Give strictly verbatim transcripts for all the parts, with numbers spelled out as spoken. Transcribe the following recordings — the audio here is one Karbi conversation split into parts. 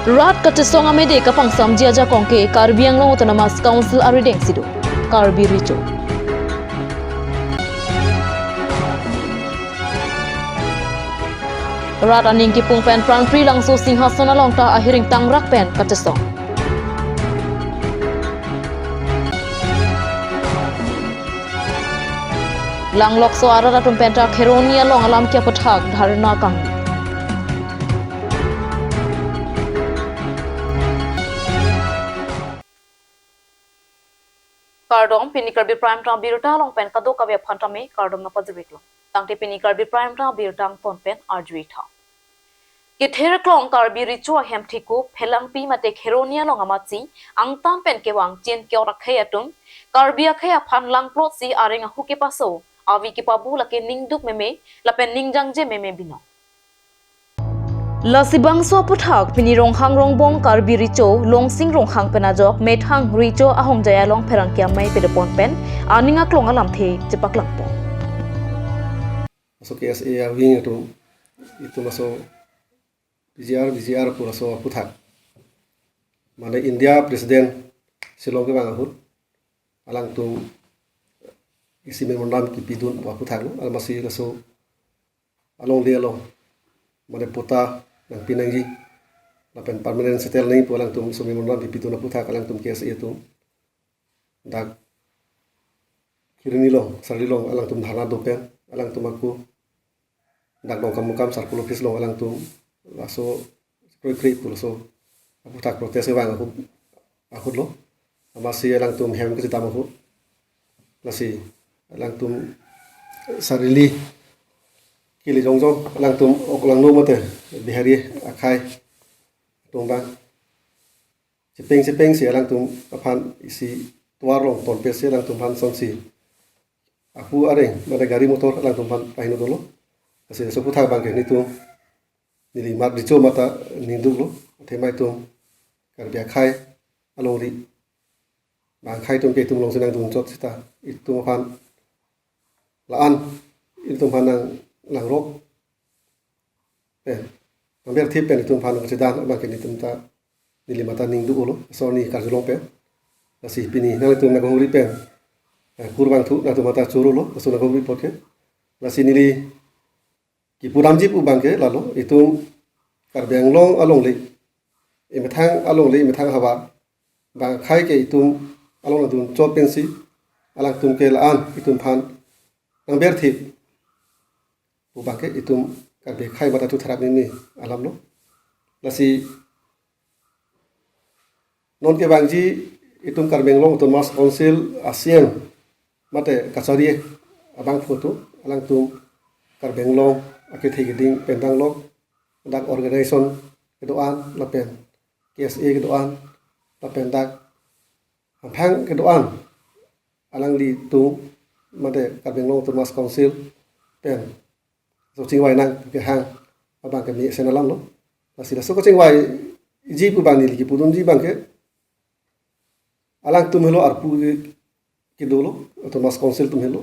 Rat kachesong amede kapangsamji ajakong ke Karbi Anglong Autonomous Council arideng si do, Karbi Recho. Rat aning kipung pen Pranpri Langso Singhason along ta ahiring tangrak pen kachesong. Langlokso arat atum penta Kheroni along alam ke aputhak dharna kangni. Kardom, pini Karbi Prime Time abirta along pen kadokave aphan tame kardom nangpajirveklo. Tangte pini Karbi Prime Time abirta angton pen arjutha. Kether klong Karbi Recho ahem thekup, Phelangpi mate Kheroni along amatsi angtan pen kevang chin ke-ot akhei atum Karbi akhei aphan langplot si areng ahu kepaso, avi kepabu lake ningduk meme lapen ningjangje meme binong. Lasi bangso aputhak pini Ronghang Rongbong Karbi Recho Longsing Ronghang pen ajok methang Recho ahongjai along pherangke amei pedepon pen aning aklong alamthe chepaklangpo. Laso K S A a-wing atum, itum laso P G R, V G R pu laso aputhak, mane India President Shillong kevang ahut alangtum isi memorandum kipidun pu aputhak lo, amatsi laso alongle along, mane patta nangpi nangji lapen permanent settle nangji pu alangtum laso memorandum kipidun aputhak alangtum K S A atum dak Kheroni along, Sarli along alangtum dharna do pen, alangtum ako dak Dongkamukam circle office along alangtum laso kroikre pu laso aputhak protest kevang ahut, ahut lo. Amatsi alangtum hem kachedam ahut, lasi alangtum Sarli kele jongjong alangtum oklangno mate Bihari akhei atum abang chepeng chepeng si alangtum aphan isi tovar along tonpe si alangtum aphan sonsi apu areng mate gari motor alangtum aphan pahingno dolo. Lasi laso aputhak abangke nelitum, neli mat Recho mata ningduklo, athema itum Karbi akhei alongri bang akhei atum ke itum alongsi nangdunchot seta itum aphan la-an, itum aphan nang, nangrok pen, nangberthip pen itum aphan nangchedan abangke nelitum ta, neli mata ningduk-olo, laso arni karjulong pen. Lasi pini nanglitum nanghumri pen, eh, kurvangthu nangtum mata choro lo, laso nanghumri apot ke. Lasi neli kipudamji pu abangke lalo, itum Karbi Anglong alongle, emethang alongle, emethang havar, bang akhei ke itum along nangdunchot pensi alangtum ke la-an itum aphan nangberthip pu abangke itum Karbi akhei mata chutharap meme alam lo. Lasi non kevangji itum Karbi Anglong Autonomous Council a-C E M mate kachari abangphu atum, alangtum Karbi Anglong akethe keding pen danglok, dak organization kedo-an lapen K S A kedo-an lapen dak hamphang kedo-an alanglitum mate Karbi Anglong Autonomous Council pen laso chingvai nang kehang abangke mesen alam lo. Lasi laso kachingvaiji pu abang neli kipudunji abangke alangtum helo arpu ke, kedo lo, Autonomous Council atum helo.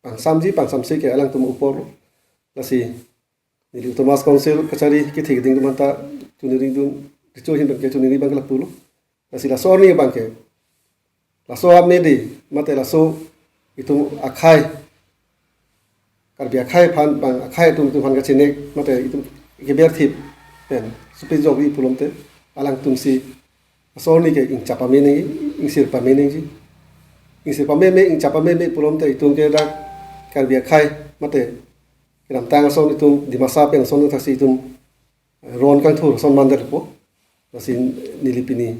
Pangsamji pangsamse ke alangtum apor lo. Lasi neli Autonomous Council kachari kethe keding atum aphanta choningridun, Recho ahin abangke choningri abangke lapu lo. Lasi laso arni abangke, laso amede mate laso itum akhei, Karbi akhei aphan bang akhei atum, itum aphan kachenek mate itum keberthip pen supejokji pulote alangtum si laso arni ke ingchap pame nangji, ingsir pame nangji. Ingsir pameme, ingchap pameme pulote itum ke dak Karbi akhei mate kedamtang ason itum Dimasa pen ason thaksi itum ron kangthur ason mandar po. Lasi neli pini,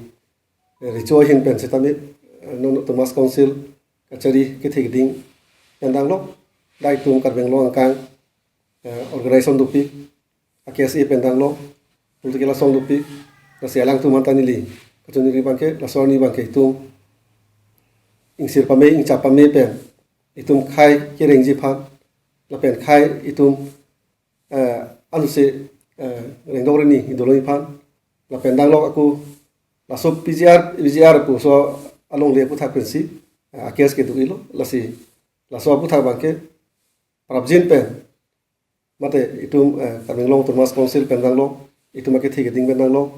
eh, Recho ahin pen setame, eh, non Autonomous Council kachari kethe keding pen danglok, dak itum Karbi Anglong angkang, eh, organization dopik, a-K S A pen danglok, political asong dopik, lasi alangtum aphanta neli kachoningri abangke, laso arni abangke itum ingsir pame, ingchap pame pen itum akhei kerengji aphan lapen akhei itum, eh, anutsi, eh, rengdok reni idoloi aphan lapen danglok ako laso P G R, V G R pu laso alongle aputhak pensi, eh, a-case kedo-ilo. Lasi laso aputhak abangke prapjin pen mate itum, eh, Karbi Anglong Autonomous Council pen danglok, itum akethe keding pen danglok,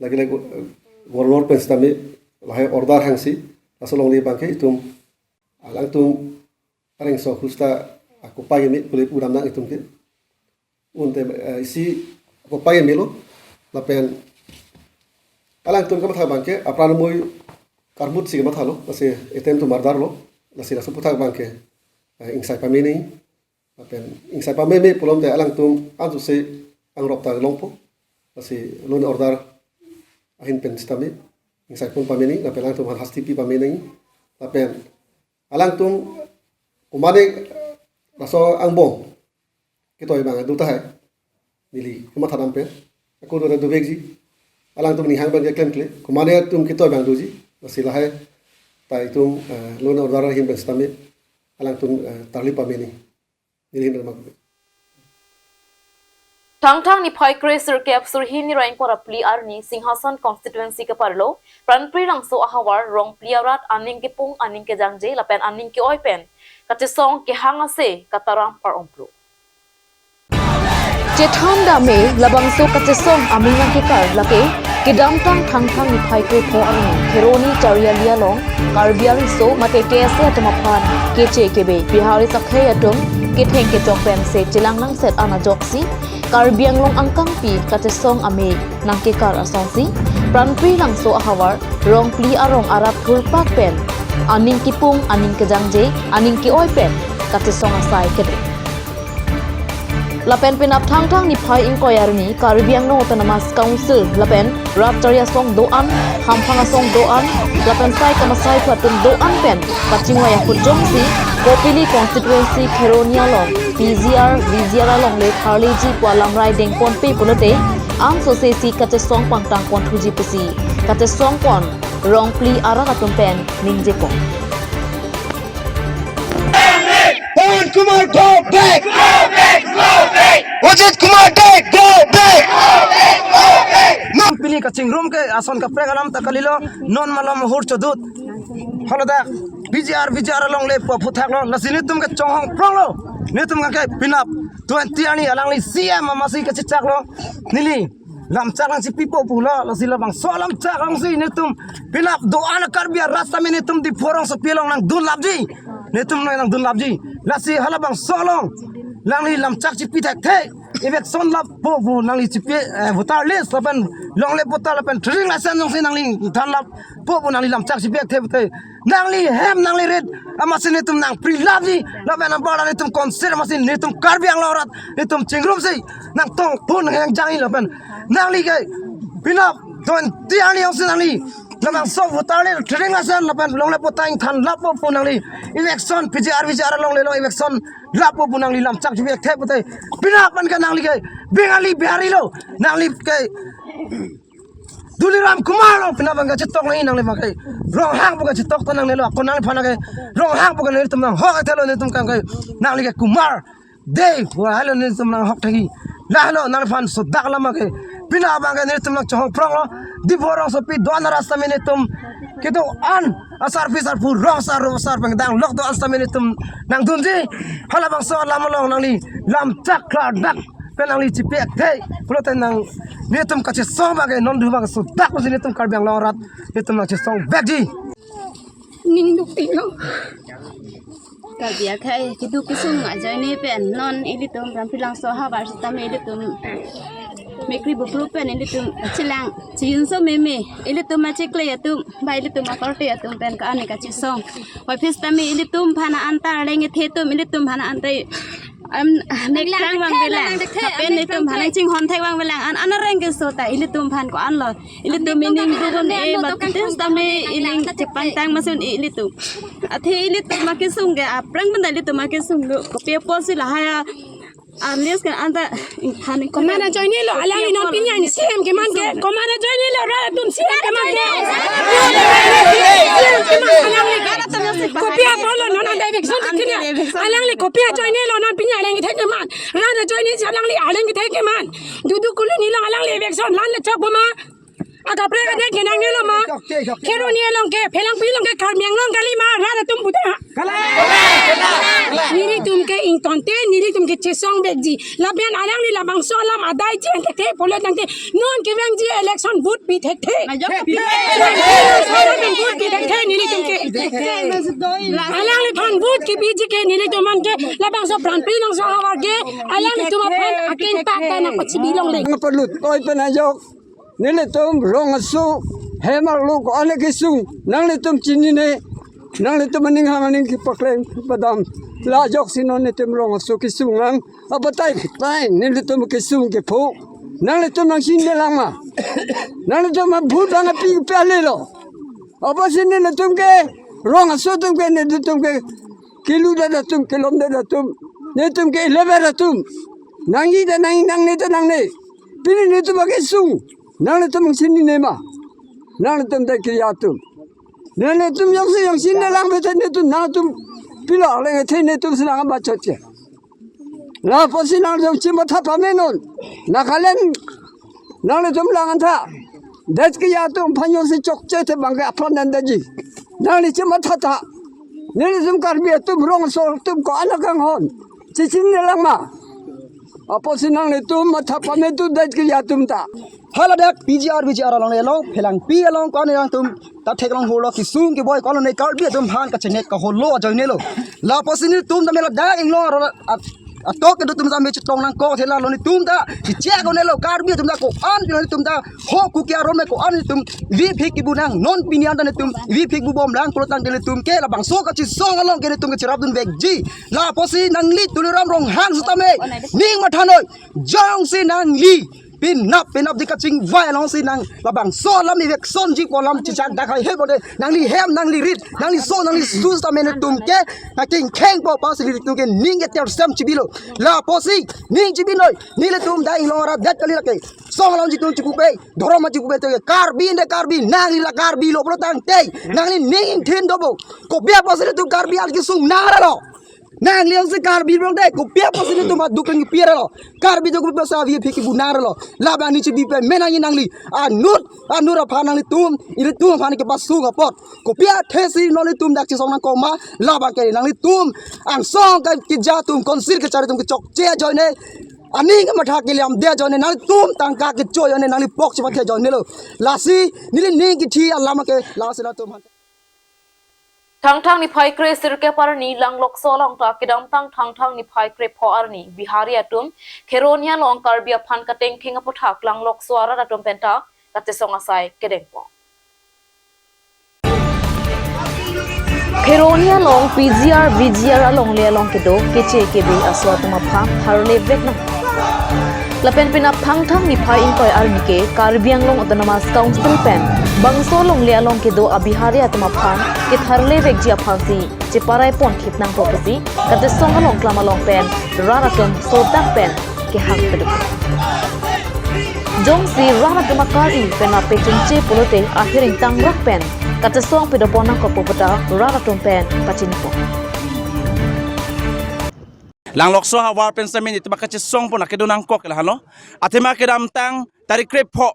lagi lagi, eh, governor pen sitame lahai order hangsi, laso alongle abangke itum alangtum areng so husta akopai keme pule pudam nang itum ke. Unte, eh, isi akopai kemelo, lapen alangtum kamatha abangke apran moi karmut si kamathalo, lasi attempt to murder lo, lasi laso aputhak abangke, eh, ingsai pame nangji, lapen ingsai pameme pulote alangtum ansose angrok ta longpo, lasi law and order ahin pen sitame ingsai pon pame nangji, lapen alangtum aphan hasti pi pame nangji, lapen alangtum komane laso angbong ketoi abang do tahai, neli kamatha dam pen ako do ta dovekji, alangtum ning hang abangke klemkle, komane atum ketoi abang doji, lasi lahai ta itum, eh, law and order ahin pen sitame alangtum, eh, tarli pame nangji, neli ahin pen mak. Thangthang niphai kre sirkep sirhini ra ingkoi ra phli arni Singhason constituency keparlo Pranpri Langso ahavar Rongpli arat aning kepung aning kejangje lapen aning ke-oi pen kachesong kehang ase kataram par-omplo. Chethan dame labangso kachesong amei nangkekar lake kedamtang Thangthang niphai kre pho arni Kheroni Chariali along Karbi ariso mate K S A atum aphan keche kebe Bihari sakhai atum ketheng kechok pensi chelang nangset an ajoksi Karbi Anglong angkangpi kachesong amei nangkekar asonsi Pranpri Langso ahavar Rongpli arong arat thurpak pen aning kepung aning kejangje aning ke-oi pen kachesong asai kedo. Lapen penap Thangthang niphai ingkoi arni Karbi Anglong Autonomous Council lapen rat chari asong do-an, hamphang asong do-an, lapen sai kamasai phu atum do-an pen kachingvai ahut jongsi Kopili constituency Kheroni along P G R, V G R alongle tharliji pu alam rai dengponpe pulote ansose si kachesong pangtang ponthuji pusi kachesong pon Rongpli arat atum pen ningjepon. Pawan Kumar, go back! Go back! Go back! Ajit Kumar dead, go back! Go back! Go back! Non pini kachingrum ke ason kaprek alam ta kalilo, non malom ahur chodut. Haladak P G R, V G R alongle pu aphuthak lo, lasi netum ke chonghong prong lo. Netum ke penap twenty arni alangli C M amatsi kachechak lo. Neli lamchak nangchipipo pulo, lasi labangso lamchak nangsi netum penap do-an Karbi arat tame netum Diphu rongsopi along nangdun lapji. Netum nangdun lapji. Lasi halabangso along alangli lamchak chipi thekthe. Eviction lappo pu nangli chipi, eh, voter list lapen longle patta lapen trading license jongsi nangli than lappo pu nangli lamchak chipi thekthe pute. Nangli hem nangli rit amatsi netum nangpri lapji, lapen abang netum concern amatsi netum Karbi Anglong arat netum chingrumsi nangtong pun heng jangji lapen nangli ke penap twenty arni jongsi nangli labangso voter list, trading license lapen longle patta ingthan lappo pu nangli eviction P G R V G R alongle lo eviction lappo pu nangli lamchak chipi thekthe pute. Penap abangke nangli ke Bengali Bihari lo, nangli ke Tuliram Kumar lo, penap abangke chetok nangji nangli abangke. Ronghang pu kachetok ta nangnelo, ako nangphan ke Ronghang pu ke netum nanghok thelo netum abangke nangli ke Kumar de, wa helo netum nanghok thekji. Lahelo nangphan sodak alam ke. Penap abangke netum nangchonghong prong lo. Diphu rongsopi do-an arat tame netum kedo-an asarpi sarpo rong asar rong asar pangdang lok do-an tame netum nangdunji. Halabangso alam along nangli lamchak klardak pen nangli chipi thekthe pulote nang netum kachesong abangke non duma sodak pusi netum Karbi Anglong arat netum nangchesong vekji. Ning duk tinglo. Karbi akhei keduk kesung ajoine pen non ilitum Pranpri Langso ahavar sitame ilitum mekri bupru pen ilitum chelang chiyunso meme ilitum achikle atum ba ilitum akorte atum pen ka-an kachesong. Office tame ilitum aphan anta arleng kethe atum ilitum aphan anta am, nek lang lang vang thekthe, velang. Lang lang thekthe, pen am nek ilitum lang aphan thek chinghon thek vang velang an, an areng keso ta ilitum aphan ko-an lo. Ilitum ining dugun e mat keten tame ining chepangtang masun ilitum. Athe ilitum makesung ke aphrang pen ta ilitum makesung lo. Kopi apotsi lahai a, a list ke anta ingthan. Komane ajoine lo, alangli non pini arni C M keman ke. Komane ajoine lo, rat atum C M keman ke. C M keman alangli. Kopi apotlo non anta eviction kini. Alangli kopi ajoine lo non pini arni kethe keman. Rat ajoine si alangli arleng kethe keman. Dudu kulu nilong alangli eviction lan le chok boma. Akaprek adet ke nangnelo ma. Kheroni along ke, Phelangpi along ke, Karbi Anglong kali ma, rat atum puta. Nelitum ke ingtonte, nelitum ke chesong vekji. Lapen alangli labangso alam adai ji ante the, polo tangte, non kevangji election vote pi thekthe. Vote pi thekthe, nelitum ke. Alangliphan vote kepiji ke, nelitum aphan ke, labangso Phelangpi alongso ahavar ke, alanglitum aphan akeng pakta nangpachibi longle. Nangpalut, oi pen ajok. Nelitum rong aso hem arlo ko-an kesung, nanglitum chinine, nanglitum aning hang aning kepakleng padam. La ajoksi non nelitum rong aso kesung lang, abatai batai nelitum kesung kepho. Nanglitum nangchinine lang ma. Nanglitum ma vote nangpi pe ale lo. Apotsi nelitum ke rong aso atum ke, nelitum ke kelun det atum, kelom det atum, nelitum ke eleven atum. Nangji ta nangji, nangne ta nangne. Pini nelitum akesung, nanglitum nangchinine ma. Nanglitum ta keja atum. Nanglitum jongsi jongsi nanglang bete nelitum nangtum pilo leng the, nelitum si nang bachot ke. Lapusi nangtum chimatha pame non. Nagaland nanglitum lang-an tha. Det keja atum aphan jongsi chokche te bang ke apran dan daji. Nangli chimatha tha. Nelitum Karbi atum rong aso atum ko-an akanghon. Chichinine lang ma. Apotsi nanglitum matha pame tu det keja atum ta. Haladak P G R, V G R along nelong, Phelangpi along ko-an nangtum ta theklong holo, kesung keboi ko-an ne Karbi atum aphan kachenek kaholo ajoinelo. Lapusi nelitum tame ladak inglong aro at-, atok kedo atum tame chetong nangkok thela lo, nelitum ta chichek onelo, Karbi atum ta ko-an pilo nelitum ta ho kukia rom me ko-an nelitum vipik kebu nang, non pini anta nelitum vipik bubom lang pulo tangte nelitum ke labangso kachesong along ke nelitum ke cherapdun vekji. Lapusi nangli Tuliram Ronghang setame ning mathanoi, jongsi nangli penap penap di kachingvai alongsi nang labangso alam eviction ji ko alam chichak dak hai he bode, nangli hem, nangli rit, nangli so, nangli su setame nelitum ke nangkengkheng po, apotsi nelitum ke ning ke tersem chibilo. Lapusi ning chibinoi, nelitum dak inglong rat det kali lake. Song along jitum chikupe, dhorom chikupe te Karbi ante Karbi, nangli la Karbi lo pulo tangte, nangli ning ingthin dobo. Kopi apotsi nelitum Karbi al kesung nang ra lo. Nangli jongsi Karbi long te, kopi apotsi nelitum aduk kengpi ra lo. Karbi do kopi apotsi avi aphi kebu nang ra lo. Labang ning chibi pe me nangji nangli. Anut, anut aphan nanglitum, ilitum aphan kepasung apot. Kopi athesi non nelitum dak chesong nangkok ma, labang ke nanglitum angsong ke keja atum, konsir kechari atum kechokche ajoine. Aning kematha keliam de ajoine, nangtum tangka kecho ajoine, nangli pok chimathe ajoinelo. Lasi neli ning kithi alam ke lasi latum aphan. Thangthang niphai kre sirkep arni Langlokso along ta kedamtang Thangthang niphai kre pho arni Bihari atum Kheroni along Karbi aphan katengkheng aputhak Langlokso arat atum penta kachesong asai kedengpo. Kheroni along P G R, V G R alongle along kedo keche kebe aso atum aphan tharle vek nang. Lapen penap Thangthang niphai ingkoi arni ke Karbi Anglong Autonomous Council pen bangso alongle along kedo a-Bihari atum aphan ketharle vekji aphansi cheparai pon thip nangpo pusi kachesong along klam along pen rat atum sodak pen kehang kedo. Jongsi rat atum akari pen apechunche pulote ahiring tangrak pen kachesong pedopon nangkokpo puta rat atum pen pachinipo. Langlokso ahavar pen sitame netum akachesong pon akedo nangkok ke lahenlo. Athema kedamtang tarik kre pho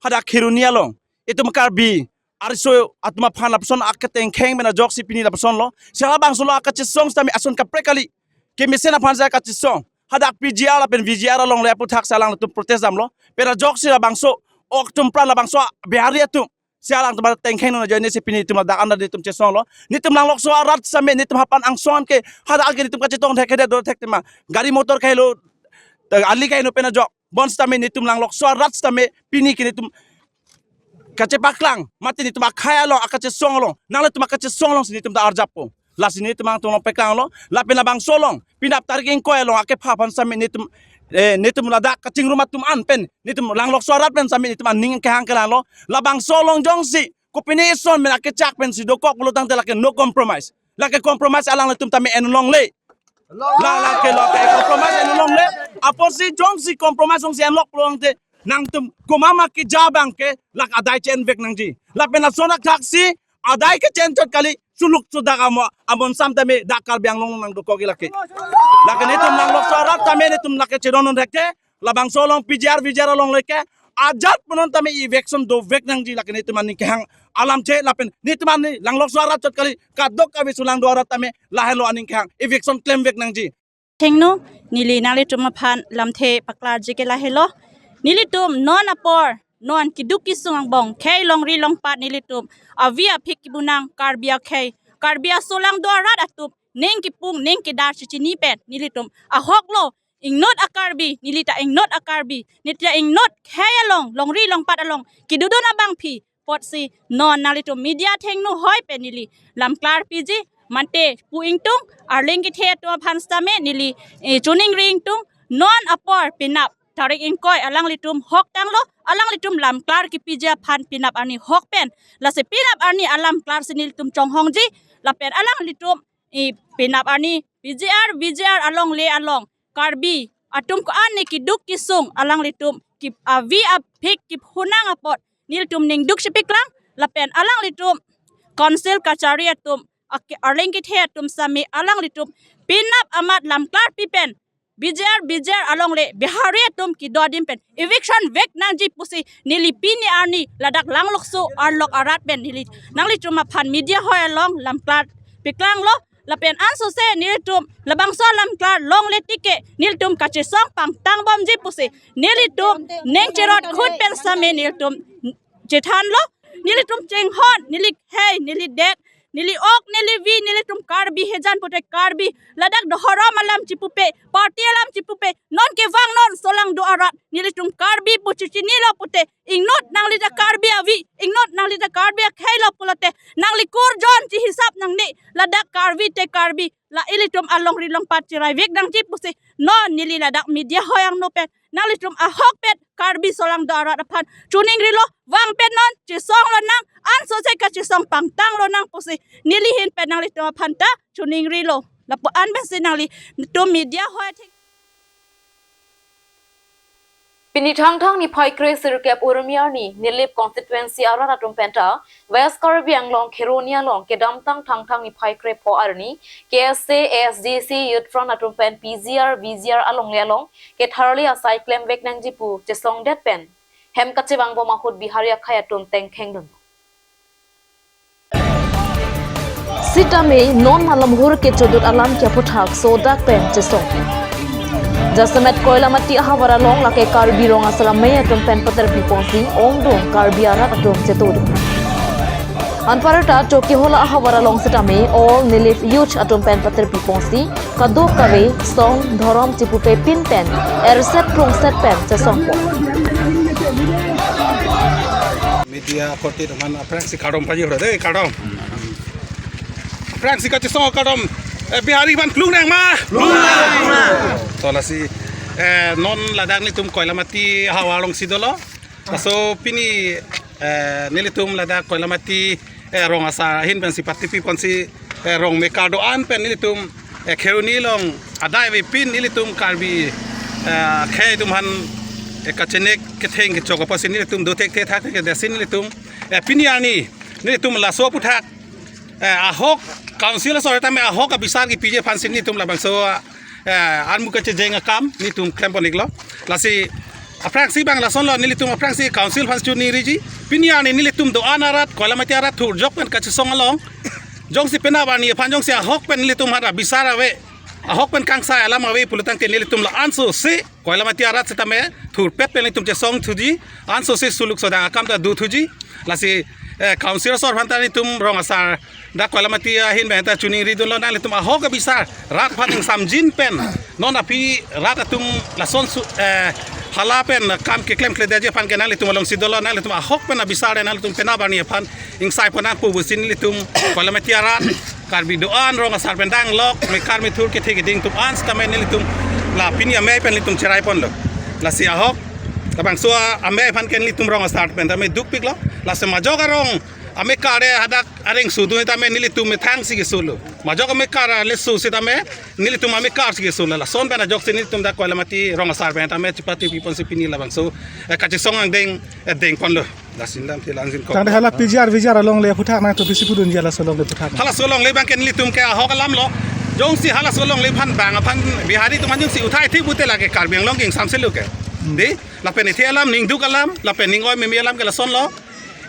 hadak Kheroni along itum Karbi ariso atum aphan lapuson aketengkheng pen ajoksi pini lapuson lo. Si labangso lo akachesong sitame ason kaprek kali. Kemesen aphan si akachesong. Hadak P G R lapen V G R alongle aputhak si alangtum protest damlo. Pen ajoksi labangso ok tumpran labangso Bihari atum si alangtum tengkheng non ajoine si pini netum ladak anta netum chesong lo. Netum Langlokso arat sitame netum aphan angsong ke hadak ke netum kachetong thekthedet do thekthema. Gari motor kahelo, eh, ali kaheno pen ajok. Bonsitame netum Langlokso arat sitame pini ke netum kachepaklang, mate netum akhei along, akachesong along, nanglitum akachesong alongsi netum ta arjappo. Lasi netum angtung along peklanglo, lapen labangso along, penap tarik ingkoi along akepha aphan sitame netum, eh, netum ladak kachingrum atum an pen, netum Langlokso arat pen sitame netum aning kehang kelanglo, labangso along jongsi kopine ison pen akechak pensi dokok pulo tangte lake no compromise. Lake compromise alanglitum tame en longle. La, lake, lake compromise en longle. Apotsi jongsi compromise jongsi en lok pulo tangte nangtum komat ma keja abang ke lake adai che-en vek nangji. Lapen lason athaksi adai ke che-en chot kali, suluk sudak amo, amonsam tame dak Karbi Anglong nangdokok lake. Lake netum Langlokso arat tame netum lake chedon non thekthe, labangso along P G R, V G R alongle ke ajat pu non tame eviction dovek nangji, lake netum aning kehang alam che lapen netum aning langlokso arat chot kali, kadokave solangdo arat tame lahelo aning kehang eviction klemvek nangji. Thengno, neli nanglitum aphan lamthe paklarji ke lahelo. Nelitum non apor, non keduk kesung angbong khei longri longpat nelitum avi aphik kibunang Karbi akhei, Karbi asolangdo arat atum ning kipung ning kedar chechini pen nelitum ahok lo, ingnot a-Karbi, neli ta ingnot a-Karbi, neli ta ingnot khei along, longri longpat along kedodun abangpi apotsi non nanglitum media thengno hoi pen neli lamklar piji. Mate pu ingtung, arleng kethe atum aphan sitame neli, eh, choningri ingtung, non apor penap tarik ingkoi alanglitum hok tanglo, alanglitum lamklar kepiji aphan penap arni hok pen. Lasi penap arni alamklar si nelitum chonghongji, lapen alanglitum, eh, penap arni P G R, V G R alongle along Karbi atum ko-an ne keduk kesung alanglitum ke avi aphik kibunang apot nelitum ningduk chepaklang, lapen alanglitum council kachari atum, ake-, arleng kethe atum sitame alanglitum penap amat lamklar pi pen V G R, V G R alongle Bihari atum kedo adim pen eviction vek nangji pusi neli pini arni ladak langlokso arlok arat pen neli nanglitum aphan media hoi along lamklar paklang lo. Lapen ansose nelitum labangso lamklar longle tik ke nelitum kachesong pangtang bomji pusi nelitum ning cherot khut pen sitame nelitum chethan lo. Nelitum chenghon, neli khei, neli det, neli ok, neli vi, nelitum Karbi hejan pute Karbi, ladak dhorom alam chipupe, party alam chipupe, non kevang non solangdo arat, nelitum Karbi pu chechinilo pute, ingnot nangli ta Karbi avi, ingnot nangli ta Karbi akhei lo pulote, nangli kurjon chihisap nangne, ladak Karbi te Karbi, la ilitum alongri longpat cheraivek nangji pusi non neli ladak media hoi angno pen nanglitum ahok pen Karbi solangdo arat aphan choningrilo, vang pen non chesong lonang, ansose kachesong pangtang lonang pusi neli ahin pen nanglitum aphan ta choningrilo. Lapu-an pensi nanglitum media hoi thek- Pini Thangthang niphai kre sirkep Urmi arni Nilip constituency arat atum penta West Karbi Anglong Kheroni along kedamtang Thangthang niphai kre pho arni K S A, A S D C, Youth Front atum pen P G R, V G R alongle along ketharli asai klemvek nangji pu chesongdet pen hem kachevang bom ahut Bihari akhei atum tengkheng dun. Sitame non malom hur kechodot alam ke aphuthak sodak pen chesong. Jasemet Koilamati ahavar along lake Karbi Rong Asar Amei atum pen paterpi ponsi ongdung Karbi arat atum chetodun. Anparta Chokihola ahavar along sitame all Nilip youth atum pen paterpi ponsi kadokave song dhorom chipupe pin pen erset krungset pen chesongpo. Media korte teman aphrangsi kardom pajir dei, kardom. Aphrangsi kachesong kardom. Eh, Bihari aphan klung nang ma? Klung nang ma. To lasi, eh, non ladak nelitum Koilamati ahavar alongsi dolo. Laso pini, eh, nelitum ladak Koilamati, eh, Rong Asar ahin pensi paterpi ponsi, eh, rong mekar do-an pen nelitum, eh, Kheroni along adai ave pin nelitum Karbi, eh, khei atum aphan, eh, kachenek ketheng kechok apotsi nelitum do thekthe thakthekthe si nelitum, eh, pini arni nelitum laso aphuthak, eh, ahok council asor tame ahok abisar kepiji aphansi nelitum labangso, eh, armu kachejeng akam nelitum klempon iklo. Lasi aphrangsi bang lasonlo, nelitum aphrangsi council aphan choningriji. Pini arni nelitum do-an arat, Koilamati arat thurjok pen kachesong along, jongsi penap arni aphan jongsi ahok pen nelitum aphan abisar ave, ahok pen kangsai alam ave pulotangte nelitum la ansose Koilamati arat sitame thurpet pen nelitum chesong thuji, ansose suluk sodang akam ta do thuji. Lasi, eh, council asor aphan ta nelitum Rong Asar dak Koilamati ahin pen ta choningri dunlo, nanglitum ahok abisar rat aphan ingsamjin pen non aphi rat atum lason su, eh, hala pen kam keklemkledetji aphan ke nanglitum alongsi dolo, nanglitum ahok pen abisar nanglitum penap arni aphan ingsai pon nangpo pusi nelitum Koilamati arat Karbi do-an Rong Asar pen danglok mekar methur kethe keding atum an sitame nelitum la pini amei pen nelitum cherai ponlo. Lasi ahok labangso amei aphan ke nelitum Rong Asar pen tame dukpiklo. Lasi majok arong amekar hadak areng sudun tame nelitum methangsi kesolo. Majok amekar le su sitame nelitum amekarsi kesolo. Lason pen ajoksi nelitum dak Koilamati Rong Asar pen tame chepaterpi ponsi pini labangso, eh, kachesong angdeng, eh, deng ponlo. Lason lamthe la-anjin ko. Tangte hala P G R V G R alongle aphuthak nangtum pisi pudunji halaso alongle aphuthak? Halaso alongle abang ke nelitum ke ahok alamlo. Jongsi halaso alongle aphan bang aphan Bihari atum an jongsi uthai thik pute lake Karbi Anglong ke ingsamselo ke. Dei, lapen ethe alam, ningduk alam, lapen ning-oi meme alam ke lasonlo.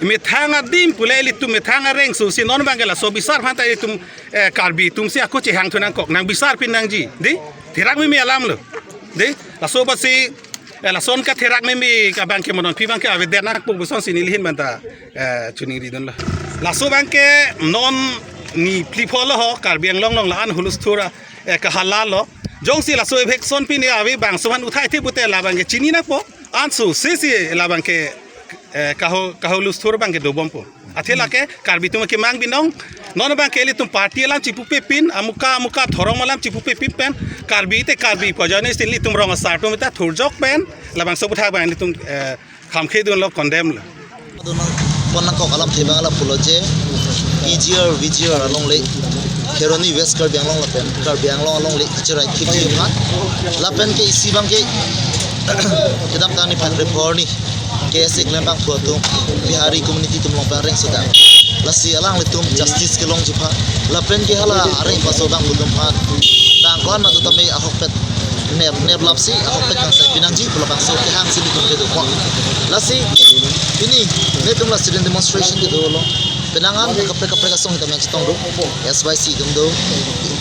Methang adim pule ilitum methang areng susi non abangke laso bisar aphan ta ilitum, eh, Karbi atum si ako chehang thu nangkok, nang bisar pin nangji. Dei, therak meme alamlo. Dei, laso apotsi, eh, lason katherak meme abangke mo non aphi abangke avedet nangkok pu asonsi neli ahin pen ta, eh, choningridunlo. Laso abangke non ni phli pho lo ho, Karbi Anglong along la-an hulusthur, eh, kahalalo. Jongsi laso eviction pine ave bangso aphan uthai the pute labangke chini nangpo. Anso sesi labangke, eh, kaho, kahulusthur abangke dobompo. Athe lake Karbi atum kemang binong. Non abangke ilitum party alam chipupe pin, amuka amuka dhorong alam chipupe pin pen, Karbi te Karbi pu ajoine si ilitum rong asar atum ta thurjok pen labangso aputhak abang ilitum, eh, khamkhedunlo, condemn lo. Adon nang, pon nangkok alam thebang alam pulo je, P G R, V G R alongle, Kheroni West Karbi Anglong lapen Karbi Anglong alongle kacherai khipji aphan. Lapen ke isi abangke kedamtang niphai krepho arni K S A klembangphu atum, Bihari community atum along pen areng sodak. Lasi alanglitum justice kelongji aphan, lapen ke hala areng paso abangphu atum aphan bang ko-an ma do tame ahokpet nep, nep lapsi ahokpet kangsai pinangji pu labangso kehang si ilitum kedo ko. Lasi pini netum la student demonstration kedolo. Penang an kaprek kaprek asong hitam yang chetong do. S Y C atum do,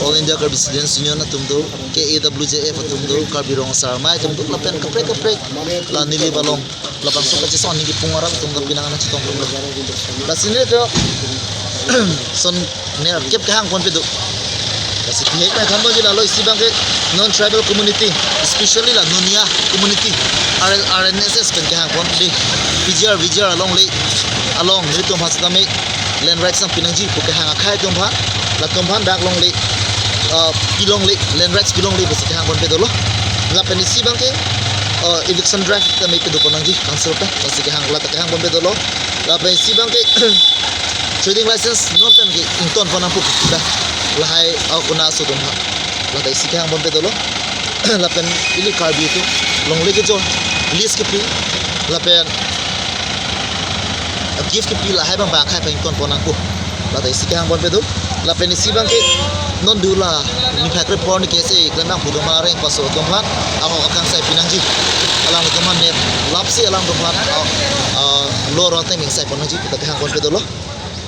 All India Karbi Students Union atum do, K A W J F atum do, Karbi Rong Asar Amei atum do, lapen kaprek kaprek la Nilip along labangso kachesong ningke pung arat atum ta penang an chetong do. Lasi netum ason nerkep kehang ponpe do. Lasi pihek mai thanbo ji lalo isi abangke non tribal community, especially la Nunia community, R-, R N S S pen kehang pon dei, P G R, V G R alongle, along nelitum aphan sitame land rights nangpinangji pu kehang akhai atum aphan, latum aphan dak longle, uh, pilongle, land rights pilongle pusi kehang ponpe dolo. Lapen isi abangke, uh, eviction drive tame kedo pon nangji council pen, lasi kehang, lata kehang ponpe dolo. Lapen isi abangke trading license non pen ke ington pon nangpo kita. Lahai akuna aso atum aphan. Lata isi kehang ponpe dolo. Lapen ili Karbi atum longle kecho, lease kepi, lapen gift kepi lahai abang bang akhai pen ington pon nangpo. Lata isi kehang ponpe do. Lapen isi abangke non dula niphai krepho arni K S A klembangphu atum areng paso atum aphan ahok akangsai pinangji. Alanglitum aphan nep lapsi alanglitum aphan, ah, ah, lo ron teng ingsai pon nangji pu ta kehang ponpe dolo.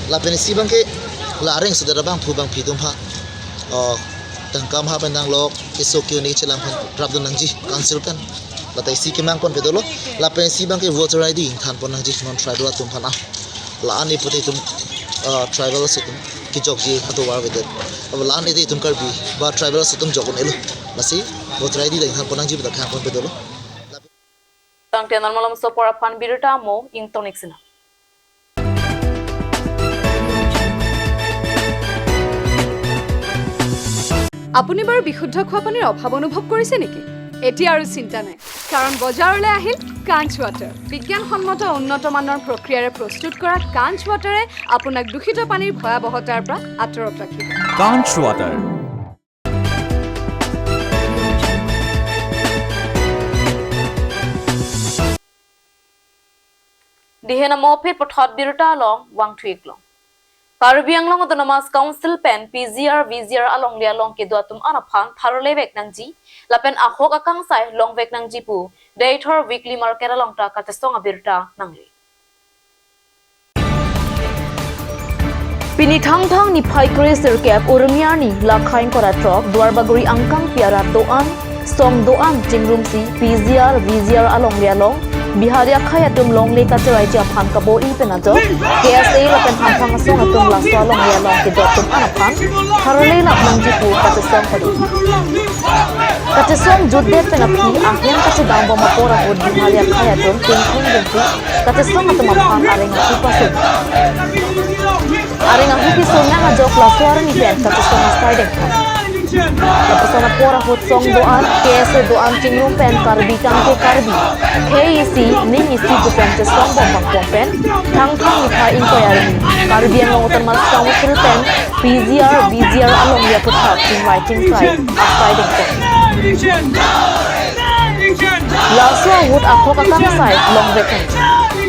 Lapen isi abangke la areng sodak abangphu bangphi atum aphan, ah, tangka maha pen danglok, keso ke-un-e chelang aphan rapdun nangji council pen. Lata isi kemang ponpe dolo. Lapen isi abangke voter I D ingthan pon nangji non tribal atum aphan ah. La-an ipute itum, ah, tribal aso atum kejokji atovar avedet. Abo la-an ite itum Karbi ba tribal aso atum jok un-elo. Lasi voter I D ta ingthan pon nangji pu ta kehang ponpe dolo. Tangte non malomso apor aphan birta mo ingtonik sina. আপুনি বাৰু বিশুদ্ধ খোৱা পানীৰ অভাৱ অনুভৱ কৰিছে নেকি? এতিয়া আৰু চিন্তা নাই, কাৰণ বজাৰলৈ আহিল কাঞ্চ ৱাটাৰ। বিজ্ঞানসন্মত উন্নত মানৰ প্ৰক্ৰিয়াৰে প্ৰস্তুত কৰা কাঞ্চ ৱাটাৰে আপোনাক দূষিত পানীৰ ভয়াৱহতাৰ পৰা আঁতৰত ৰাখিব। Kanch Water. Dihen amo aphi puthot birta along vangthu-ik long. Karbi Anglong Autonomous Council pen P G R, V G R alongle along kedo atum an aphan tharle vek nangji, lapen ahok akangsai long vek nangji pu Deithor Weekly Market along ta kachesong abirta nangle. Pini Thangthang niphai kre sirkep Urmi arni lakhai ingkoi ra throk Duarbagori angkang pi arat do-an, song do-an chingrumsi P G R, V G R alongle along Bihari akhai atum longle kacheraiji aphan kabo-i pen ajok K S A lapen Thangthang asong atum laso alongle along kedo atum an aphan tharle lap nangji pu kachesong pado. Kachesong jutdet pen aphi ahem kachedambom apor ahut Bihari akhai atum tingthung dengpi kachesong atum aphan areng ahu pasun. Areng ahu kesung nang ajok laso arni pen kachesong asai dengpon. Kachesong apor ahut song do-an, K S A do-an chingrum pen Karbi tangke Karbi, khei isi, ning isi pu pen chesong bom bangpon pen, Thangthang niphai ingkoi arni Karbi Anglong Autonomous Council pen P G R, V G R alongle aphuthak chingvai chingsai asai dengpon. Laso ahut ahok akangsai long vek nangji.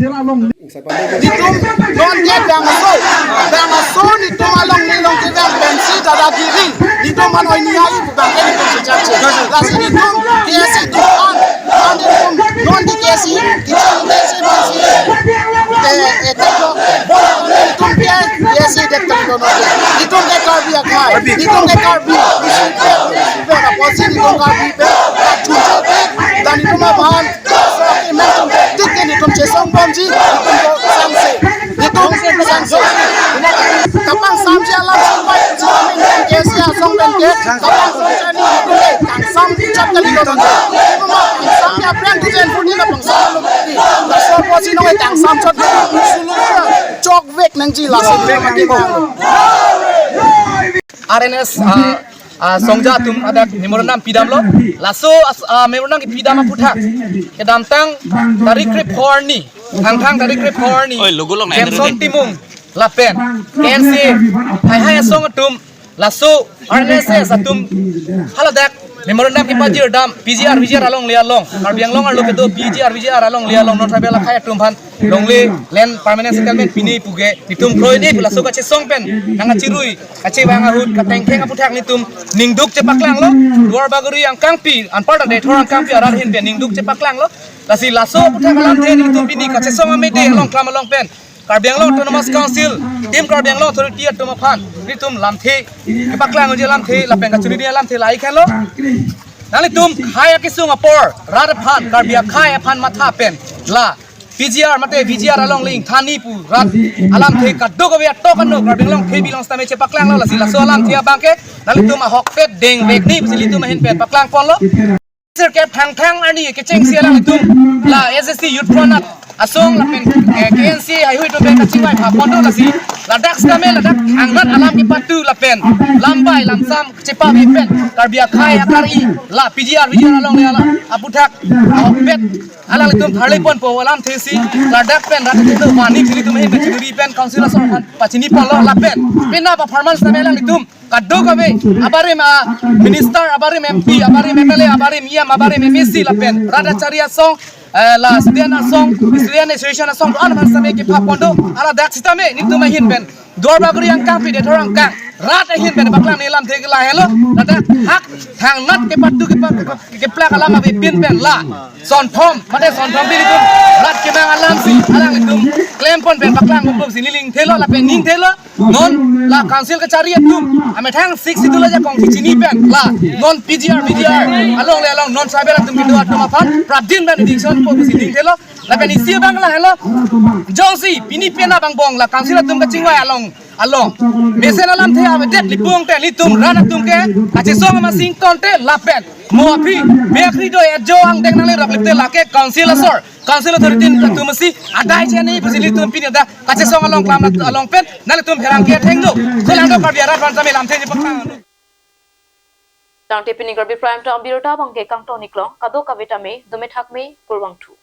Nitum non ke bangso, bangso nitum along nelong kevang pensi dadagiri. Nitum manoi niai bangke nitum sejak se. Lasi nitum K S A nitum an, an nitum non di K S A, nitum K S A pensi. Eh, eh, nitum K S A dek tak non. Nitum ke Karbi akhai, nitum ke Karbi. Nitum ke Karbi, nitum ke Karbi. Dan nitum aphan. Tik ke nitum chesong bomji, nitum ko sangse. Nitum sangse. Kapangsamji alam sumpai, nitum K S A asong pen ke, kapangsamji nitum ke, kangsam chot kali nitum. Nitum kangsam ya pran tu jen pun ni kapangsam. Laso apotsi nong kangsam chot, sulu chokvek nangji laso. R N S, ah, ah, songja atum adak memorandum pidamlo. Laso as-, ah, memorandum kepidam aphuthak kedamtang tarik krepho arni, Thangthang tarik krepho arni, Oi, logo long na Jameson Timung lapen K N C hai hai asong atum, laso R N S S atum haladak memorandum kepajir dam P G R V G R alongle along, Karbi Anglong arlo kedo P G R V G R alongle along non tribal akhai atum aphan longle land permanent settlement pini pu ke nitum kroide pu laso kachesong pen nangkachirui kachevang ahut katengkheng aphuthak nitum ningduk chepaklanglo. Duarbagori angkangpi anparta Deithor angkangpi arat ahin pen ningduk chepaklanglo. Lasi laso aphuthak alamthe nitum pini kachesong amede along klam along pen Karbi Anglong Autonomous Council, Team Karbi Anglong Authority atum aphan nitum lamthe kepaklang uji alamthe lapen kachirui alamthe lahai khenlo. Nanglitum khei akesung apor rat aphan, Karbi akhei aphan matha pen la P G R mate V G R alongle ingthan ni pu rat alamthe kadokave atok ano Karbi Anglong thepi along sitame chepaklanglo. Lasi laso alamthe abangke nanglitum ahokpet dengvek ni pusi ilitum ahin pen paklangponlo. Sirkep Thangthang arni kechengsi alanglitum la S S C Youth Front asong lapen, eh, K N C haihui atum pen kachingvai phaponlo. Lasi ladak sitame ladak angnat alam kepatu lapen lambai lamsam chepave pen Karbi akhei akari la P G R V G R alongle alam aphuthak ahokpet alanglitum tharleponpo alamthe si ladak pen rat atum mani chili atum ahin pen chiri pen council asong aphan pachiniponlo lapen penap performance sitame alanglitum Kadokave abarim a minister, abarim M P, abarim M L A, abarim E M, abarim M A C lapen rat kachari asong, eh, la student asong, student association asong, do-an aphan sitame kepapon do, ladak sitame nelitum ahin pen Duar Bagori angkang, Pidethor angkang, rat ahin pen paklang ne lamthe ke lahelo, ladak hak thangnat kepatu kepa-, keplak alam avepin pen la sonthom, mate sonthom pini tum rat kemang alamsi alanglitum klempon pen paklang umpup si neli ning thelo lapen ning thelo. Non la council kachari atum amethang Sixth Schedule ajakong kachini pen la non P G R, V G R along le along non tribal atum kedo atum aphan pradin pen eviction po pusi ning thelo. Lapen isi abang lahelo, jongsi pini pen abang bong la council atum kachingvai along along mesen alamthe avedet lipung te nelitum rat atum ke kachesong amat sing konte lapen mo aphi me akhri do ejo angdeng nanglerok lipte lake council asor, council authority atum si adai cheni pusi nelitum pini dak kachesong along klam along pen nanglitum pherangke athengno, kolang do Karbi arat aphan sitame lamthe je paklang. Tangte pini Karbi Prime Time birta abangke kangton iklong, kadokave tame dome thakme, kurvangthu.